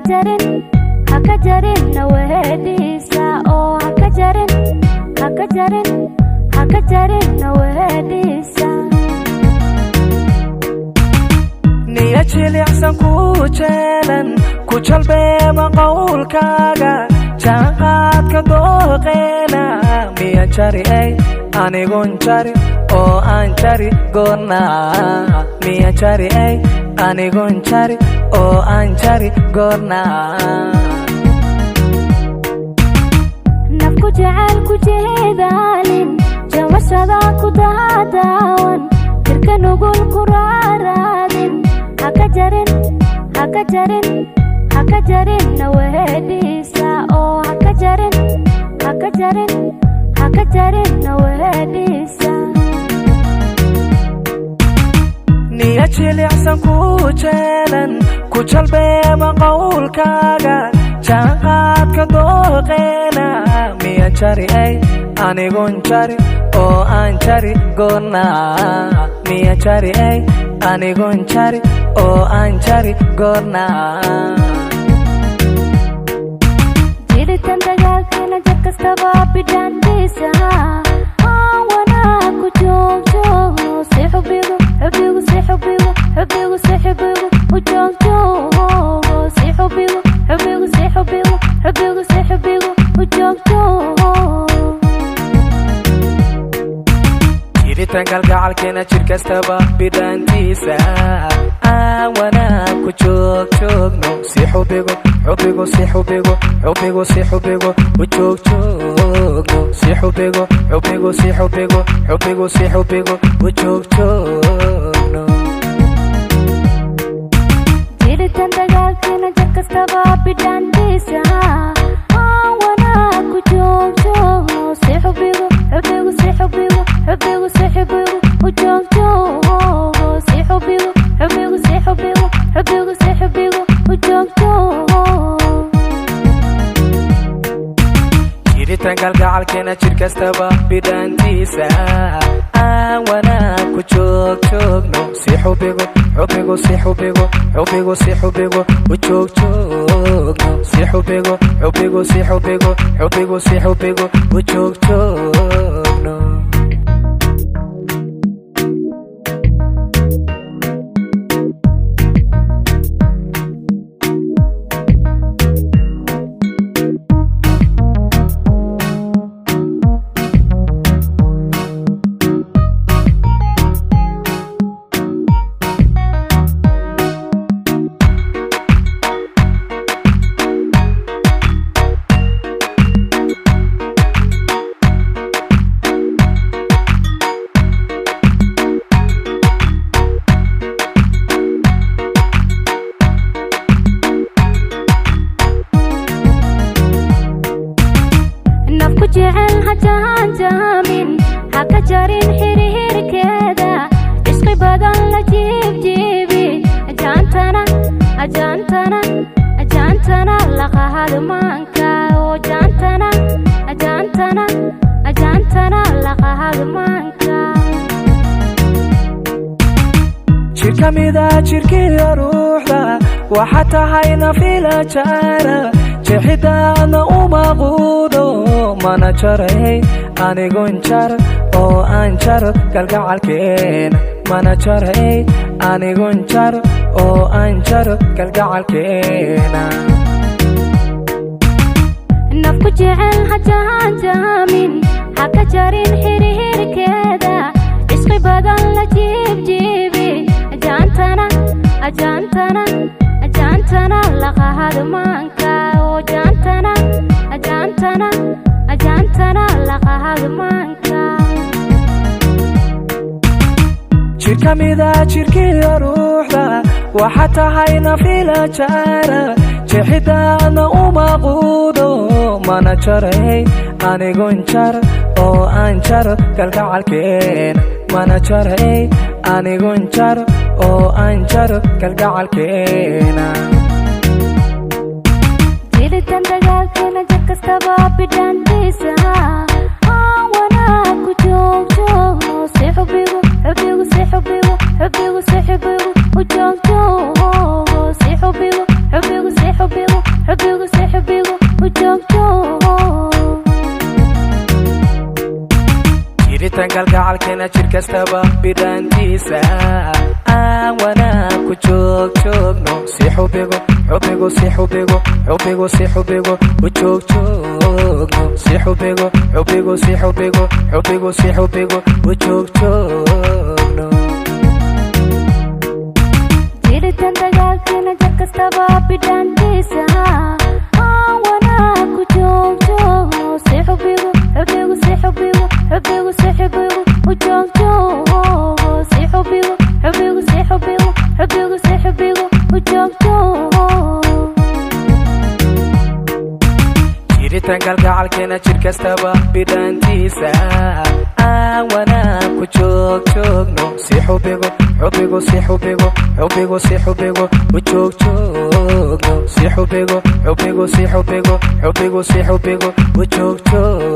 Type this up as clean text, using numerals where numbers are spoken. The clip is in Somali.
Jarin, haka jarin naweediisa oo haka jarin, haka jarin, haka jarin naweediisa. Niya jilicsan ku jeelan, ku jalbeema qowlkaaga, jaanqaadka dooqeena. Miya jari ey anigun jari oo aan jari goornaa? Miya jari ey anigun jari oo aan jari goornaa? Nafku jecel ku jeedaalin, jamashada ku daadaawan, jirka nugul ku raaraadin. Haka jarin, haka jarin, haka jarin naweediisa oo haka jarin, haka jarin, haka jarin naweediisa. Niya jilicsan ku jeelan, ku jalbeema qowlkaaga, jaanqaadka dooqeena. Miya jari ey anigun jari oo aan jari goornaa? Miya jari ey anigun jari oo aan jari goornaa? Jiritan dagaalkeena jad kastaba bidhaantiisa aan wanaag ku joogjoogno, si xubigu, xubigu, si xubigu, xubigu, si xubigu u joogjoogo, si xubigu, xubigu, si xubigu, xubigu, si xubigu u joogjoogo. Jiritaan kalgacalkeena jir kastaba bidhaantiisa aan wanaag ku joogjoogno, si xubigu, xubigu, si xubigu, xubigu, si xubigu u joogjoogno, si xubigu, xubigu, si xubigu, xubigu, si xubigu u joogjoogno. Jiritan dagaalkeena jad kastaba bidhaantiisa aan wanaag ku joogjoogno, si xubigu, xubigu, si xubigu, xubigu, si xubigu u joogjoogo, si xubigu, xubigu, si xubigu, xubigu, si xubigu u joogjoogo. Jiritaan kalgacalkeena jir kastaba bidhaantiisa aan wanaag ku joogjoogno, si xubigu, xubigu, si xubigu, xubigu, si xubigu u joogjoogno, si xubigu, xubigu, si xubigu, xubigu, si xubigu u joogjoogno. Nafku jecel ha jahanjamin, ha ka jarin xiriirkeeda, cishqi badan la jiibjiibi, jaantana, jaantana, jaantana la qahadmaanka oo jaantana, jaantana, jaantana la qahadmaanka. Jir ka mida jirkiyo ruuxda waxaa tahay nafila jara, jexidaadna uma quudho, mana jaray anigun jar oo aan jaro kalgacalkeena. Mana jaray anigun jar oo aan jaro kalgacalkeena. Nafku jecel ha jahanjamin, ha ka jarin xiriirkeeda, cishqi badan la jiibjiibi, jaantana, jaantana, jaantana la qahadmaanka oo jaantana, jaantana, jaantana la qahadmaanka. Jir ka mida jirkiyo ruuxda waxaa tahay nafila jara, jexidaadna uma quudho, mana jaray anigun jar oo aan jaro kalgacalkeena. Mana jaray anigun jar oo aan jaro kalgacalkeena. Jiritan dagaalkeena jad kastaba bidhaantiisa aan wanaag ku joogjoogno, si xubigu, xubigu, si xubigu, xubigu, si xubigu u joogjoogo, si xubigu, xubigu, si xubigu. Jiritaan kalgacalkeena jir kastaba bidhaantiisa, aan wanaag ku joog joogno, si xubigu xubigu si xubigu xubigu si xubigu u joog joogno, si xubigu xubigu si xubigu xubigu si xubigu u joog joogno. Jiritaan dagaalkeena jar kastaba bidhaantiisa, aan wanaag ku joog joogno, si xubigu xubigu si xubigu xubigu si xubigu u joog joogo, si xubigu xubigu si xubigu xubigu si xubigu u joog joogo. Jiritaan kalgacalkeena jir kastaba bidhaantiisa, aan wanaag ku joog joogno, si xubigu xubigu si xubigu xubigu si xubigu u joog joogno, si xubigu xubigu si xubigu xubigu si xubigu u joog joog.